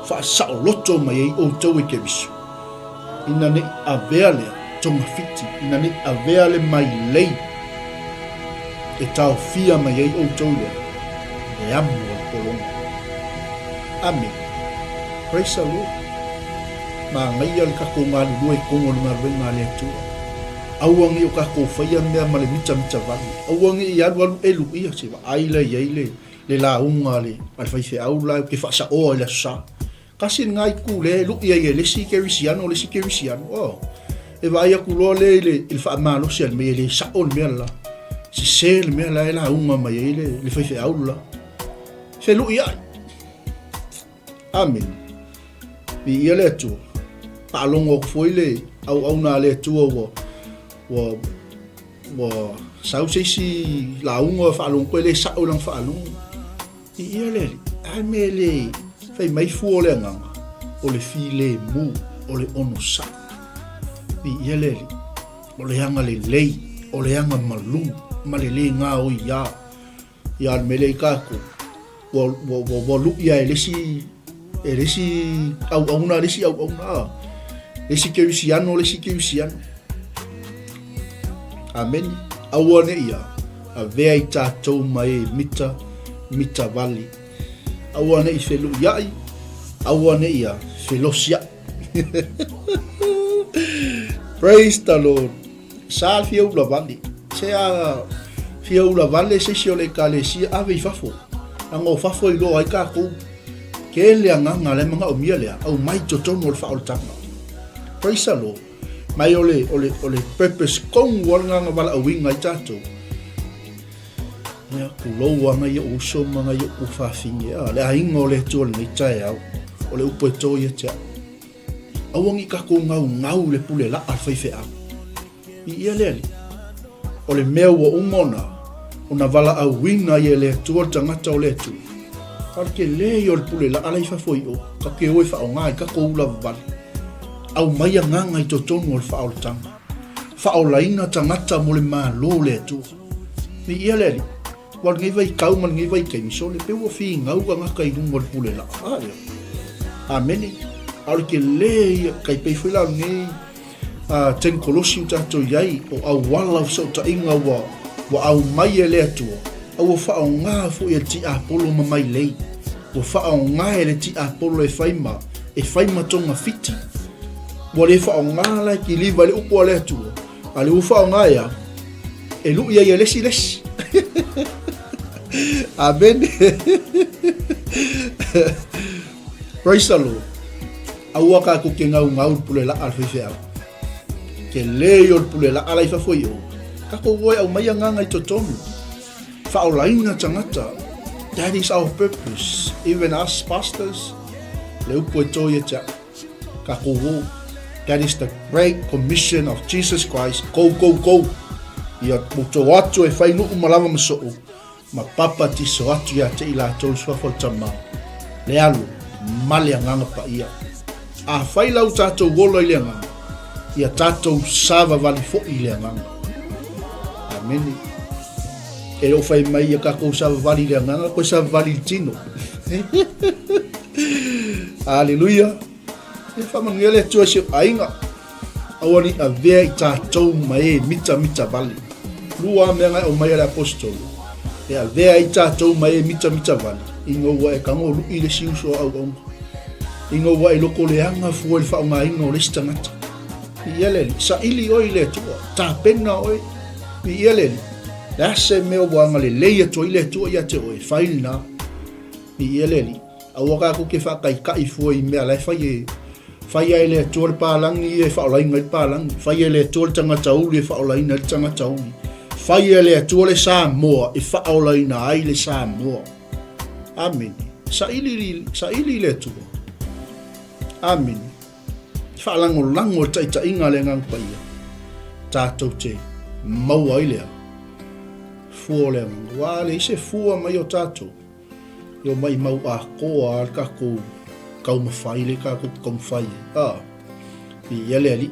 faasaoloto mai ai outou e Keriso, ina ne i avea lea togafiti, ina ne i avea le mailei e taofia mai ai outou i le amo o le pologa. Amene. Praise the Lord. Manaia le tatou galulue i totonu o le galuega a le Atua. Aua ne i o tatou faia mea ma le mitamita vale. Aua ne i alualu elu ia se vaai la i ai le, le lauga a le, a le faifeau la ou te faasaoa i le Aso Sa. Tasi lena itu lea e lui ai e le isi kerisiano le isi kerisiano. Oh. E vaai atu loa lea i le, i le faamalosi a le mea e le sao le mea la. Sese le mea la e lauga mai ai le, le faifeau la. Feluʻi ai. Amene. Viia le Atua. Faalogo atu foi le auauna a le Atua ua, ua, ua sau se isi lauga faalogo atu e le sao i lana faalogo. Viia le Alii. A mea e le fai mai fua o le agaga, o le filemu, o le onosai. Viia le Alii. O le agalelei, o le agamalu, ma le le gaoiā. Ia le mea lea i kākou, ua, ua, ua, ua luʻi a e le isi, e le isi auauna, le isi auauna, a. Le isi kerisiano, le isi kerisiano. Amene. Aua ne i a, avea i tātou ma e mita, mita vale. Aua ne i feluʻiaʻi, aua ne i a, felosiaʻi. Praise the Lord. Sa fia ula vale. Se a fia ula vale se isi o le ekalesia ave i fafo. Leaga o fafo e iloa ai tatou. Tele agaga la e manaomia lea, aumai i totonu o le faaolataga. Praise the Lord. Mai o le, o le, o le purpose tonu lava lena na valaauina ai tatou. Ia, tulou lava nai ou uso ma nai ou tuafafine, a, le aiga o le Atua i lenei taeao, o le upu e to ia te au. Aua ne i tatou naunau i le pule laa a le faifeau. I ia le Alii, o le mea ua uma ona, ona valaauina ai e le Atua le tagata o le Atua, a o le tele ia o le pule laa la i fafo i o, tatou te o e faaaoga i tatou ula vavale. Aumai agaga i totonu o le faaolataga. Faaolaina tagata mo le Malo o le Atua. I ia le Alii. Ua lenei vaitau ma lenei vaitaimi, sole, pei ua finau tagata i luga o le pule laa. A, ia. Amene. A o le tele ia, tai pei foi la o lenei tenikolosi ua tatou i ai, o auala o fesootaiga ua, ua aumai e le Atua, a ua faaaoga foi e le tiapolo ma mailei. Ua faaaoga e le tiapolo e fai ma, e fai ma togafiti. Ua le faaaoga la e kiliva i le upu a le Atua, A le ua faaaoga e a? E luʻi ai e le isi le isi. Amene. Praise the Lord. Aua tatou te gaugau i le pule laa a le faifeau. Tele ia o le pule laa la i fafo i o. Tatou o e aumai agaga i totonu. Faaolaina tagata. That is our purpose. Even us pastors, le upu e to ia te au. Tatou o. That is the great commission of Jesus Christ. Go, go, go. Ia outou atu e fai nuu ma lava ma soo. Ma papatiso atu ia te i latou i suafa o le Tama, le Alo, ma le Agaga Paia. Afai la ua tatou ola i le Agaga, ia tatou savavali foi i le Agaga. Amene. E le o fai mai ia tatou savavali i le Agaga, koe savavali i le tino. Aleluia. E faamanuia le Atua i si ou aiga. Aua ne i avea i tatou ma e mitamita vale. Lua mea na e aumai a le aposetolo, e avea ai tatou ma e mitamita vale, ina ua e tagolui i le isi uso a auauna, ina ua e lotoleaga fua i le faaaogaina o le isi tagata. Viia le Alii. Saili oe i le Atua, tapena oe. Viia le Alii. Le a se mea ua agalelei atu ai le Atua ia te oe, fai lena. Viia le Alii. Aua tatou te faataitai fua i mea la e fai e fai ai le Atua le palagi ia e faaolaina ai le palagi, fai e le Atua le tagata uli e faaolaina ai le tagata uli, fai e le Atua le Samoa e faaolaina ai le Samoa. Amene. Saili, saili i le Atua. Amene. Faalagolago le taitaiga a le Agaga Paia, tatou te maua ai lea fua o le Agaga. Ua leai se fua mai o tatou. E maimau atoa a le tatou taumafai lea tatou te taumafai ai. A, viia le Alii.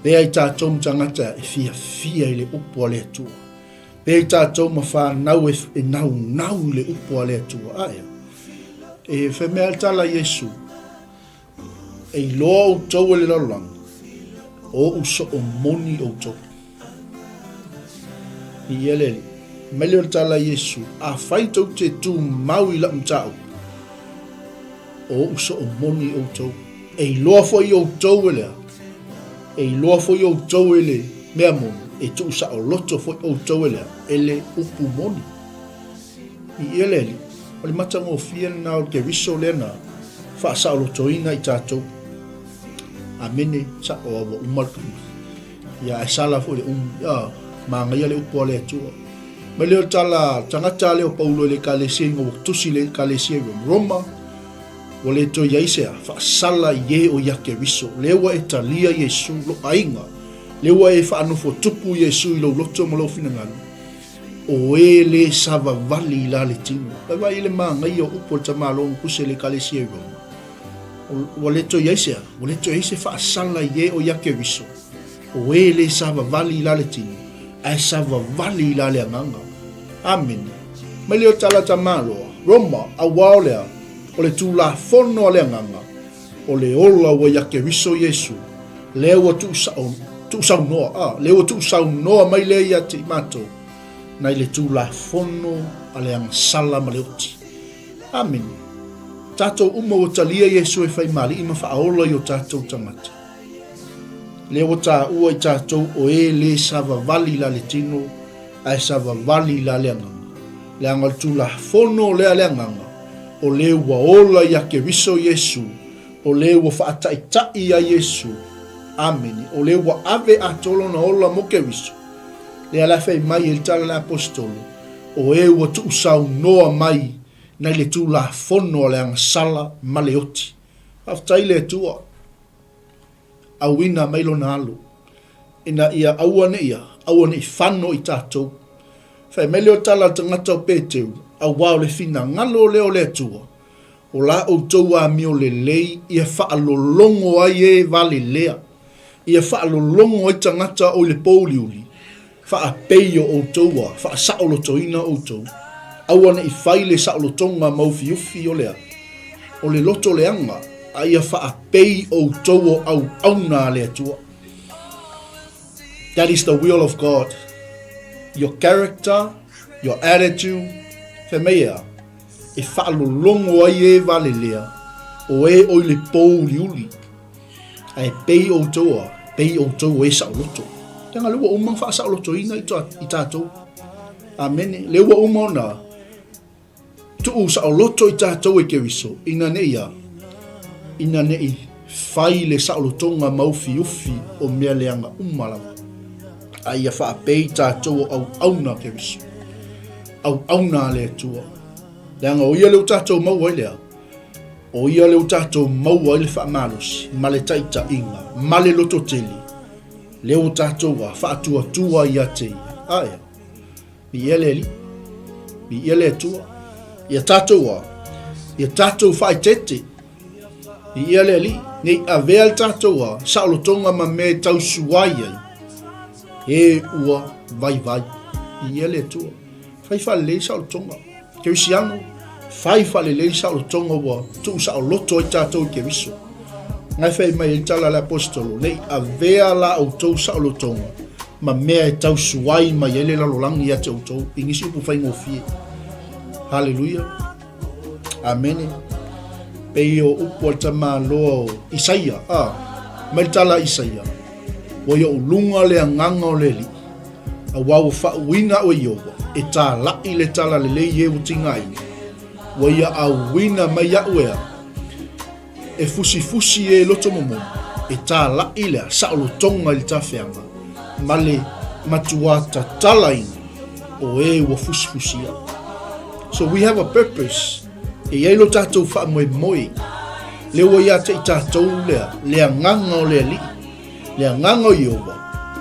Pea i tatou ma tagata e fiafia i le upu a le Atua. Pea i tatou ma fanau e, e naunau i le upu a le Atua. A ea, e fai mai a le tala a Iesu, E iloa outou e le lalolagi, o oʻu soo moni outou. Viia le Alii. Mai lea o le tala a Iesu, Afai tou te tumau i lau mataupu, o oʻu soo moni outou. E iloa foi outou e le a? E iloa foi outou e le mea moni, e tuusaoloto foi outou e le a? E le upu moni. Viia le Alii. O le matagofie lena o le Keriso lea na faasaolotoina i tatou. Amene, sao a ua uma le taimi. Ia, ae sala foi le umi. Ia, manaia le upu a le Atua. Mai lea o le tala tagata lea o Paulo i le ekalesia ina ua tusi le ekalesia i Roma, ua le toe i ai se a, faasala i e o ia Keriso. Lea ua e talia Iesu, lo aiga. Lea ua e faanofotupu Iesu i lou loto ma lou finagalo. O e le savavali i la le tino. Vai vai i le manaia o upu a le tamaloa na tusi e le ekalesia i Roma. Ua le toe i ai se a? Ua le toe i ai se faasala i e o ia Keriso. O e le savavali i la le tino, ae savavali i la le agaga. Amene. Mai lea o tala tamaloa, Roma, auā o le a? O le Tulafono a le Agaga, o le ola ua ia Keriso Iesu, lea ua tuusao, tuusaunoa, a, lea ua tuusaunoa mai lea ia te i matou, nai le Tulafono a le agasala ma le oti. Amene. Tatou uma ua talia Iesu e fai ma Alii ma Faaola i o tatou tagata. Lea ua taua i tatou o e le savavali la le tino, ae savavali la le agaga. Leaga o le Tulafono lea a le Agaga, o le ua ola ia Keriso Iesu, o le ua faataitai ia Iesu. Amene. O le ua ave atoa lona ola mo Keriso. Lea la e fai mai ai le tala a le Aposetolo, o e ua tuusaunoa mai nai le Tulafono a le agasala ma le oti. Faafetai i le Atua. Auina mai lona alo, ina ia aua ne i a, aua ne i fano i tatou. Fai mai lea o tala a le tagata o Peteru, auā o le finagalo lea o le Atua, o la outou amio lelei ia faalologo ai e valelea, ia faalologo ai tagata o i le pōuliuli, Faapei o outou a faasaolotoina outou, aua ne i fai le saolotoga maufiufi o le a, o le loto leaga, a ia faapei outou o auauna a le Atua. That is the will of God. Your character, your attitude, fai mai e a, e faalologo ai e valelea, o e o i le pōuliuli. Ae pei outou a, pei outou o e saoloto. Leaga lea ua uma ona faasaolotoina i tatou. Amene. Lea ua uma ona tuu saoloto i tatou e Keriso, ina ne i a, ina ne i. Fai le saolotoga ma ufiufi o mea leaga uma lava, a ia faapei tatou o auauna a Keriso, auauna a le Atua. Leaga o Ia lea ua tatou maua ai le a? O Ia lea ua tatou maua ai le faamalosi ma le taitaiga ma le lototele, lea ua tatou a faatuatua ia te Ia. A ea? Viia le Alii. Viia le Atua. Ia tatou a? Ia tatou faaeteete. Viia le Alii. Ne i avea le tatou a saolotoga ma mea e tausuai ai, e ua vaivai. Viia le Atua. Fai faalelei saolotoga. Kerisiano, fai faalelei saolotoga ua tuusaoloto ai tatou i Keriso. Ngai fai mai ai tala a le Aposetolo, ne i avea la outou saolotoga ma mea e tausuai mai ai le lalolagi ia te outou, i nisi upu faigofie. Haleluia. Amene. Pei o upu a le tamaloa o Isaia, a, mai le tala a Isaia, ua i ou luga le agaga o le Alii, Aua ua faauuina au e Ieova, e tālaʻi le talalelei i e ua tigaina. Ua ia auina mai iaʻu e au, e fusifusi e loto momono, e tālaʻi le saolotoga i le tafeaga, ma le matuā tatalaina o e ua fusifusia. So we have a purpose. E i ai lo tātou faamoemoe, lea ua ia te i tātou lea, le agaga o le Alii. Le agaga o Ieova,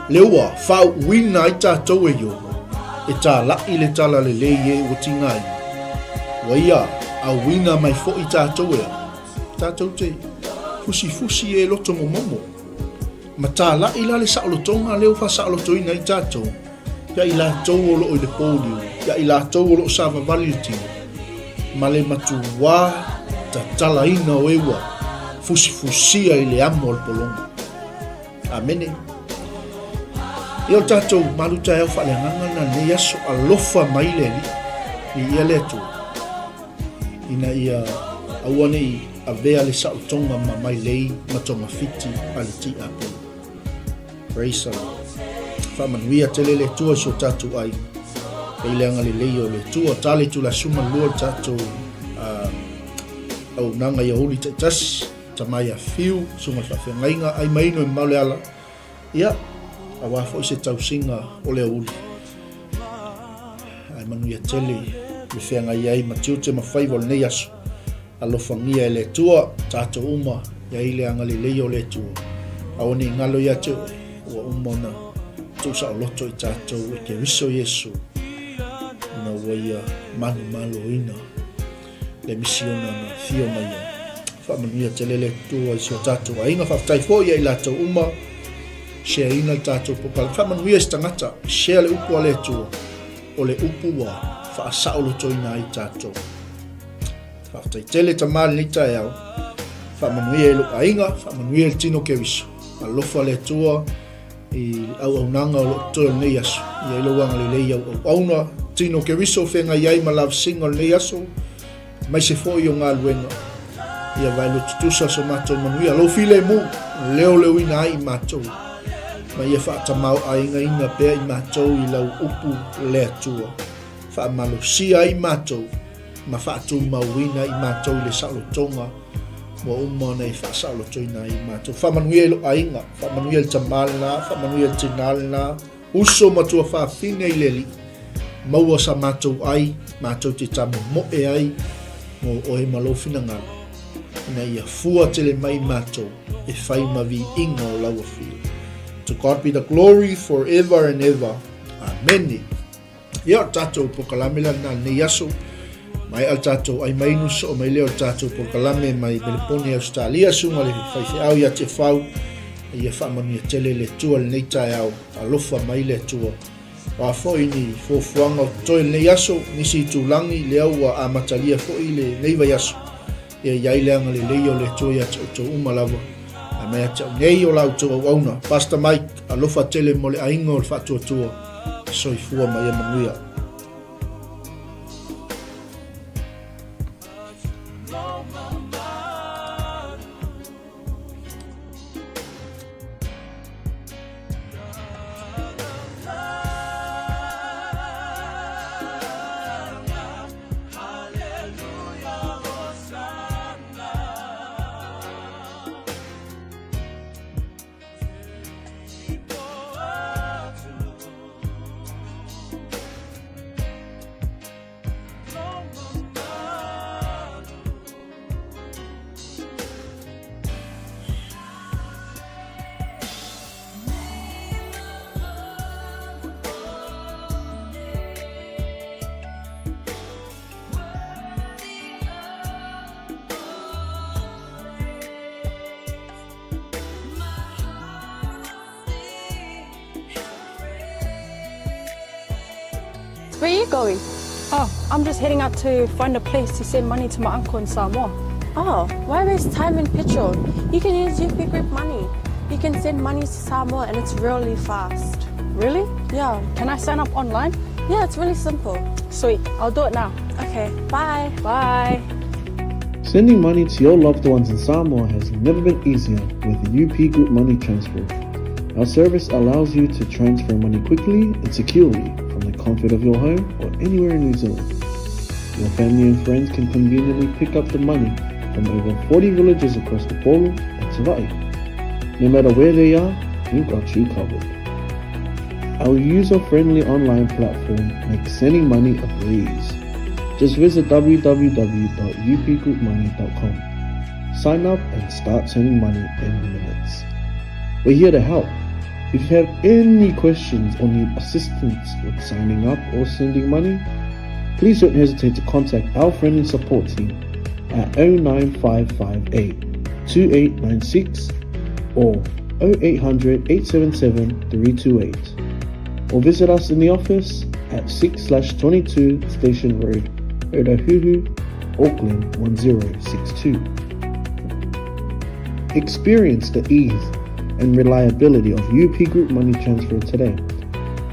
lea ua faauuina ai tatou e Ieova, e tālaʻi le talalelei e ua tigaina. Ua ia auina mai foʻi tatou e au, tatou te fusifusi e loto momomo. Ma tālaʻi la le saolotoga lea ua faasaolotoina ai tatou, ia i latou o loo i le pōliu, ia i latou o loo savavali le tino, ma le matuā tatalaina o e ua fusifusia i le amo o le pologa. Amene. Ia o tatou malu taeao faaleagaga na lenei aso, alofa mai le Alii, viia le Atua, ina ia aua ne i avea le saolotoga ma mailei ma togafiti a le tiapolo. Praise the Lord. Faamanuia tele le Atua i so tatou aiga. E i le agalelei o le Atua, tale itula suma lua le tatou auaunaga i aoauli taitasi, tama ia Fiu, susuga i le faafeagaiga, ai mai ino e mamao le ala, ia, aua foi se tausiga o le aoauli. Ae manuia tele le feagai ai ma tiute ma faiva o lenei aso. Alofagia e le Atua tatou uma, ia i le agalelei o le Atua. Aua ne i galo ia te oe, ua uma ona tuusaoloto i tatou e Keriso Iesu, ina ua ia manumaloina le misiona na fio mai ai. Faamanuia tele le Atua i si o tatou aiga. Faafetai foi ia i latou uma shareina le tatou polokalame. Faamanuia se tagata, share le upu a le Atua, o le upu ua faasaolotoina ai tatou. Faafetai tele tama i lenei taeao. Faamanuia i lou aiga, faamanuia i le tino Keriso. Alofa le Atua i le auaunaga o loo totoe o lenei aso. Ia i lou agalelei i au auauna, tino Keriso feagai ai ma lavasiga o lenei aso, aemaise foi o galuega. Ia vae lotutusa so matou manuia. Lou filemu, leoleoina ai i matou. Ma ia faatamaoaigaina pea i matou i lau upu le Atua. Faamalosia ai matou ma faatumauina i matou i le saolotoga ua uma ona e faasaolotoina ai i matou. Faamanuia i lou aiga, faamanuia i le tama lena, faamanuia i le tina lena, uso ma tuafafine i le Alii. Maua sa matou ai, matou te tamomoe ai mo oe ma lou finagalo, ina ia fua tele mai matou e fai ma viiga o lau afio. To God be the glory forever and ever. Amene. Ia, o le tatou polokalame la lena lenei aso. Maea le tatou ai mai inu soo mai lea o le tatou polokalame mai Melepone Ausetalia, susuga le faifeau ia te Fau. Ia faamanuia tele le Atua lenei taeao. Alofa mai le Atua. O a foi ni fuafuaga o totoe lenei aso, nisi itulagi lea ua amatalia foi lenei vaiaso. Ia i ai le agalelei o le Atua ia te outou uma lava. Ae mai ia te au nei o la outou auauna. Pastor Mike, alofa tele mo le aiga o le faatuatua. Soifua ma ia manuia. Where are you going? Oh, I'm just heading out to find a place to send money to my uncle in Samoa. Oh, why waste time and petrol? You can use UP Group Money. You can send money to Samoa and it's really fast. Really? Yeah. Can I sign up online? Yeah, it's really simple. Sweet, I'll do it now. Okay, bye. Bye. Sending money to your loved ones in Samoa has never been easier with UP Group Money Transfer. Our service allows you to transfer money quickly and securely from the comfort of your home or anywhere in New Zealand. Your family and friends can conveniently pick up the money from over 40 villages across the Polo and Savai'i. No matter where they are, we've got you covered. Our user-friendly online platform makes sending money a breeze. Just visit www.upgroupmoney.com. Sign up and start sending money in minutes. We're here to help. If you have any questions or need assistance with signing up or sending money, please don't hesitate to contact our friendly support team at 09558 2896 or 0800 877 328 or visit us in the office at 6/22 Station Road, Otahuhu, Auckland 1062. Experience the ease and reliability of UP Group Money Transfer today.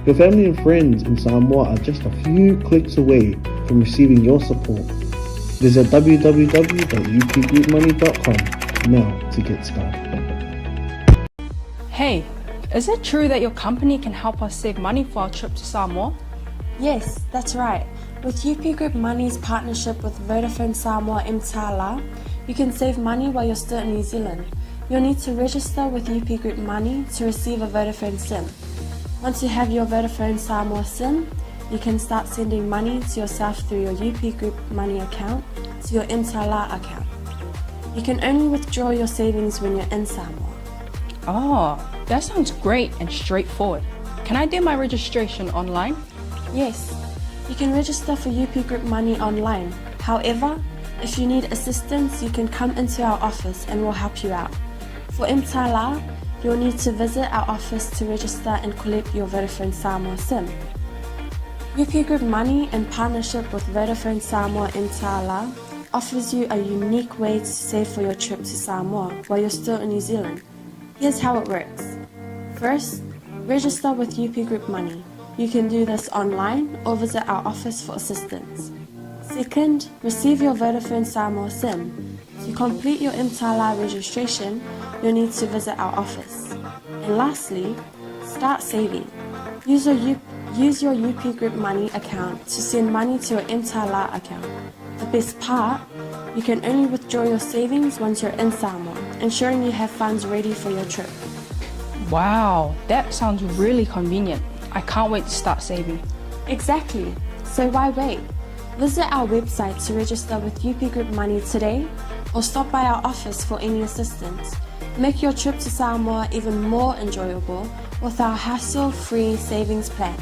Your family and friends in Samoa are just a few clicks away from receiving your support. Visit www.upgroupmoney.com now to get started. Hey, is it true that your company can help us save money for our trip to Samoa? Yes, that's right. With UP Group Money's partnership with Vodafone Samoa Mtala, you can save money while you're still in New Zealand. You'll need to register with UP Group Money to receive a Vodafone SIM. Once you have your Vodafone Samoa SIM, you can start sending money to yourself through your UP Group Money account to your Mtala account. You can only withdraw your savings when you're in Samoa. Oh, that sounds great and straightforward. Can I do my registration online? Yes, you can register for UP Group Money online. However, if you need assistance, you can come into our office and we'll help you out. For Mtala, you'll need to visit our office to register and collect your Vodafone Samoa SIM. UP Group Money, in partnership with Vodafone Samoa Mtala, offers you a unique way to save for your trip to Samoa while you're still in New Zealand. Here's how it works. First, register with UP Group Money. You can do this online or visit our office for assistance. Second, receive your Vodafone Samoa SIM. To complete your Mtala registration, you'll need to visit our office. And lastly, start saving. Use your, U- use your UP Group Money account to send money to your Mtala account. The best part, you can only withdraw your savings once you're in Samoa, ensuring you have funds ready for your trip. Wow, that sounds really convenient. I can't wait to start saving. Exactly. So why wait? Visit our website to register with UP Group Money today or stop by our office for any assistance. Make your trip to Samoa even more enjoyable with our hassle free savings plan.